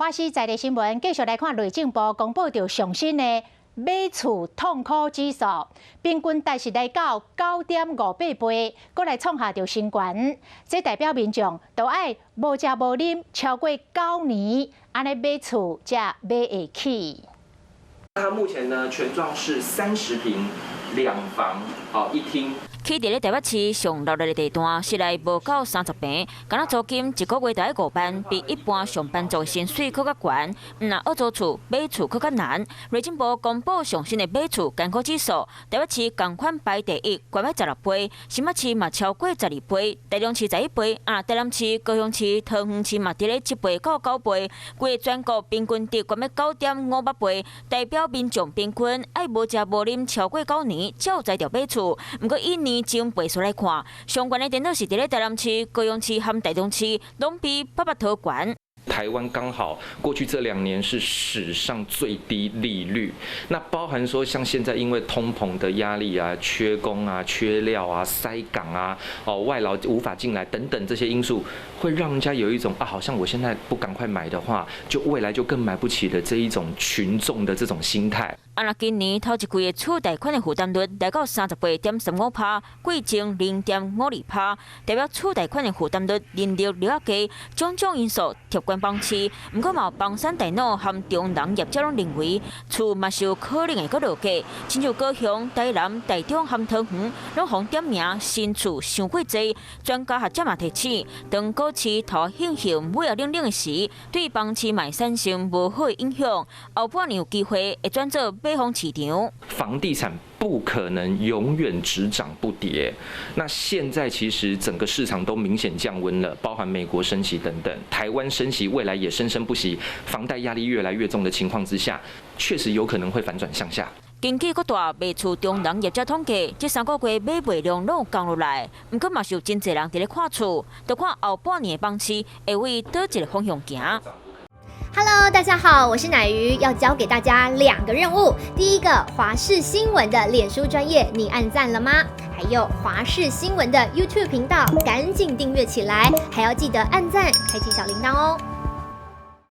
華視在地新聞繼續來看內政部公布著上新的買厝痛苦指數，平均值是來到9.58倍，閣來創下著新高。這代表民眾都愛無食無啉超過9年，按呢買厝才買會起。它目前呢，權狀是30坪2房，好一廳。起佇咧台北市上熱鬧的地段，室內無夠30坪，敢若租金一個月著愛5萬，比一般上班族薪水閣較懸。毋若愛租厝，買厝閣較難。內政部公布上新的買厝艱苦指數，台北市仝款排第一，懸欲16倍；新北市嘛超過12倍，台中市11倍，啊，台南市、高雄市、桃園市嘛佇咧7倍到9倍。規個全國平均值懸欲9.58倍，代表民眾平均愛無食無啉超過九年，才有才調買厝。毋過以年增倍數來看，上懸的顛倒是佇咧台南市、高雄市和台中市，攏比北北桃懸。台灣剛好過去這2年是史上最低利率，那包含說像現在因為通膨的壓力啊、缺工啊、缺料啊、塞港啊、哦外勞無法進來等等這些因素，會讓人家有一種啊，好像我現在不趕快買的話，就未來就更買不起的這一種群眾的這種心態。啊，若今年頭一季的厝貸款的負擔率來到38.35趴，季增0.52趴，代表厝貸款的負擔率仍然略較低。種種因素貼懸房市，毋過嘛有房產大佬和中人業者攏認為，厝嘛是有可能會閣落價，親像高雄、台南、台中和桃園，攏予點名新厝傷過濟。專家學者嘛提醒，當股市頭向向尾仔冷冷的時，對房市嘛會產生無好的影響。後半年有機會會轉做買方市場。房地產不可能永遠只漲不跌。那現在其實整個市場都明顯降溫了，包含美國升息等等，台灣升息未來也生生不息，房貸壓力越來越重的情況之下，確實有可能會反轉向下。根據各大賣厝中人業者統計，這3個月買賣量攏有降落來，毋過嘛是有真濟人佇咧看厝，著看後半年的房市會為佗一個方向行。 Hello，大家好，我是奶魚，要交給大家兩個任務。第一個，華視新聞的臉書專頁，你按讚了嗎？還有華視新聞的 YouTube 頻道，趕緊訂閱起來，還要記得按讚，開啟小鈴鐺哦。